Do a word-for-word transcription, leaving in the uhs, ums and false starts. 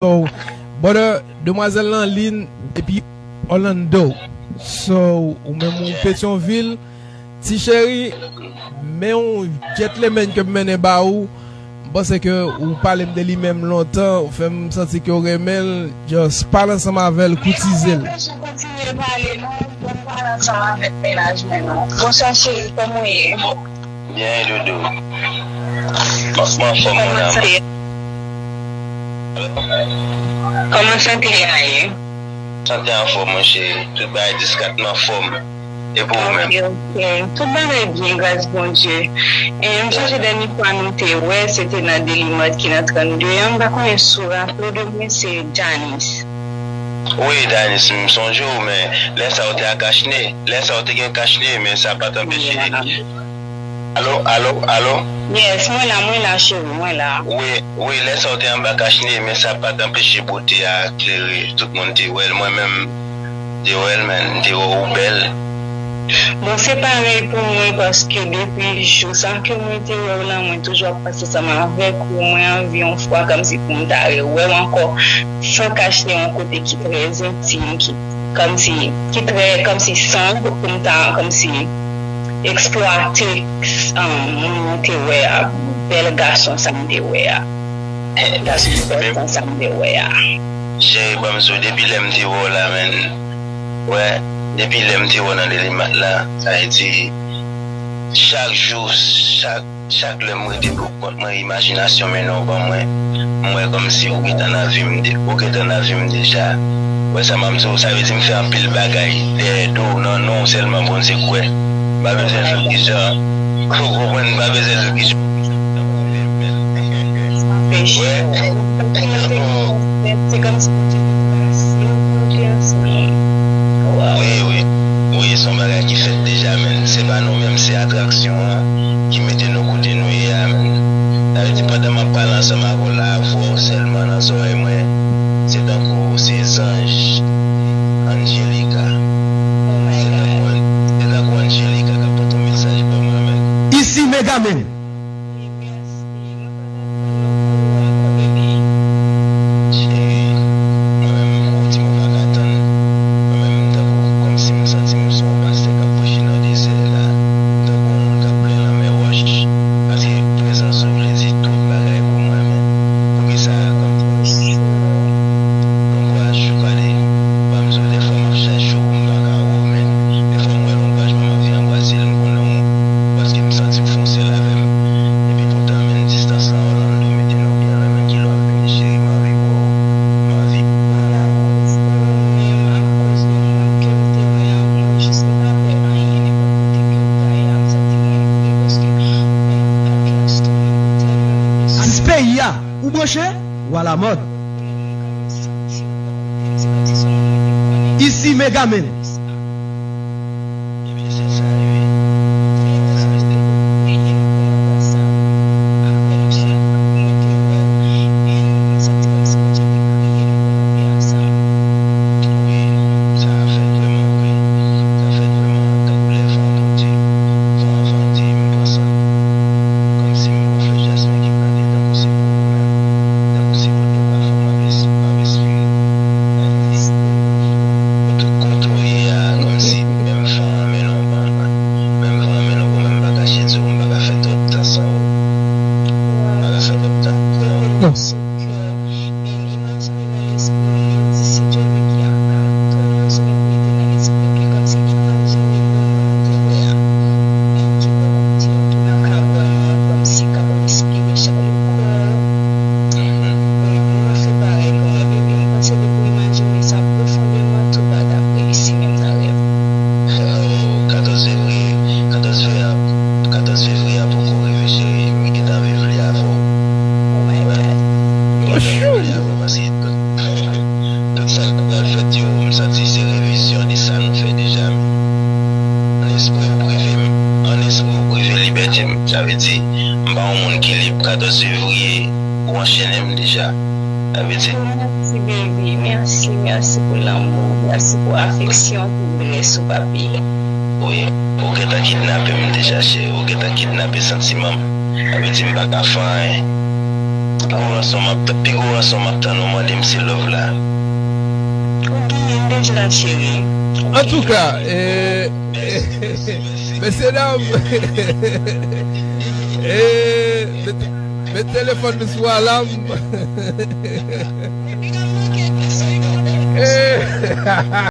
So, brother, demwazèl nan liy depi Orlando. So, ou menm ou Petyonvil. Ti cheri, men yon gentleman ke m mennen ba ou. M panse ke ou pale m de li menm lontan, ou fè m santi ke w renmen l. Just pale ansanm avè l, koutize l. Kontinye pale non, m pale ansanm avèk mennaj mwen non. Bonswa cheri, kòman w ye? Byen, doudou. Kòman sante? Kòman sante a ye? Sante anfòm, monchè. Tout bagay diskatman anfòm. E pou ou menm? Ok, ok. Tout bagay byen, gras Bondye. E m sonje dènye fwa nou te wè, se te nan Delimart ki nan trannde an. M pa konnen si w raple w de mwen, se Danis. Wi, Danis, m sonje w, men lè sa w te a kachne. Lè sa w te gen kachne, men sa pa t anpeche. Alo, alo, alo? Yes, mwen la, mwen la, cheri, mwen la. Wi, wi, lè sa w te anba kachne, men sa pa t anpeche bote a klere. Tout moun te wè l, mwen menm, m te wè l, men m te wè w bèl. Bon, se parèy pou mwen, paske depi jou sa ke mwen te wè w la, mwen toujou ap pase ansanm avèk ou, mwen anvi yon fwa kòmsi pou m ta rewè w ankò, san kachne yon kote ki trè entim, ki kòmsi, ki trè, kòmsi san pou m ta, kòmsi eksplwate, um, moun mwen te wè a, bèl gason sa m te wè a. Gason enpòtan sa m te wè a. Cheri, ban m di w, depi lè m te wè w la, menn, wè, depi lè m te wè w nan Delimat la, sa vle di, chak jou, chak Chak lè m rete pou kont mwen, imajinasyon mennen w ban mwen. M wè kòmsi ou gentan nan vi m de-, ou gentan nan vi m deja. Ou wè sa m ap di w? Sa vle di m fè anpil bagay dèyè do w, nan non w sèlman pou n se kwè. M pa bezwen di w kijan. Ou konprann? M pa bezwen di w kijan. Wè. Se kòmsi Bondye te trase yon pwòt ansanm. Wi, wi. Wi, se yon bagay ki fèt deja, men se pa nou menm, se atraksyon an ki mete nou kote nou ye a, men. Sa vle di, pandan m ap pale ansanm avè w la, vwa w sèlman nan zòrèy mwen, se tankou se zanj Angelica. Se tankou An-, se tankou Angelica k ap pote yon mesaj ban mwen, men. Isi Megaman. Cheri, mwen menm, ou di mwen pa ka tann. Mwen menm, m tankou, kòmsi m santi m se yon pastè k ap preche nan dezè la. M tankou yon moun k ap plen lanmè wòch. Paske prezans ou vle di tout bagay pou mwen, men. Poukisa, kòm, bon kouraj, Chou Kale. Ban m di w, dèfwa m ap chache w, m pa ka wè w, men. Dèfwa m wè lonbraj pa m ap vin anbrase l, m konnen w, paske m santi w fè yon sèl avè m. Epi poutan, men, distans lan, Orlando mete nou byen lwen, men kilè w ap vini, cheri, m anvi wè w, m anvi. Mwen la, m espere w menm, akoz de moun ke m te wè a, mwen jis m pa pè anyen, nenpòt kote ke w ta ye a, m santi mwen vre, paske mwen pa trust ou, mwen tèlman renmen sa. Atis peyi a, ou branche? Ou alamòd. Isi Megaman. Ebyen, se sa, wi. Se sa, wi. Wi, sa fèt vrèman vre. Sa fèt vrèman tankou lè van pote. Van an vante, m pran sa. Kòmsi m wè flè jasmen ki plante tankou se pou ou menm. Tankou se pou dlo pafon m ap es-, m ap espere. Pou tout kote w ye a, kòmsi menm van an mennen w ban mwen. Menm van an mennen w ban mwen, m pa ka chanje w, m pa ka fè twòp tan san ou. M pa ka fè twòp tan san ou. Kè, men imajine nan lespri w, men di, si Dye vle, ki a katòz, men mete nan lespri w, ke kòmsi imajine moman nou te wè a. Men ki bò kote w, nan kabann ou, kòmsi k ap respire chak jou kò w. Bon, mwen fè parèy pou mwen, bebe. M panse depi w imajine sa pwofondèman, tout bagay ap reyisi menm nan rèv. Oh, katòz fevriye, katòz fevriye a, katòz fevriye a poko rive, cheri. M gentan viv li avè w. Oh my God. M gentan viv li avè w, paske tout, tout sa k pral fèt yo, m santi se revizyon de sa nou fè deja. An espre w prive m, an espre w prive libète m. Sa vle di, m pa yon moun ki lib. Katòz fevriye, ou anchennen m deja. Sa vle di, Mèsi, baby. Mèsi, mèsi pou lanmou. Mèsi pou afeksyon, tandrès ou, papi. Wi, ou gentan kidnape m deja, cheri. Ou gentan kidnape santiman m. Sa vle di m pa ka fè anyen. Gwo ranson m ap t- pi gwo ranson m ap tann ou mande m se love la. Ou genyen deja, cheri. Antouka, eh, mesye dam, eh, met, met telefòn nou sou alam. Eh,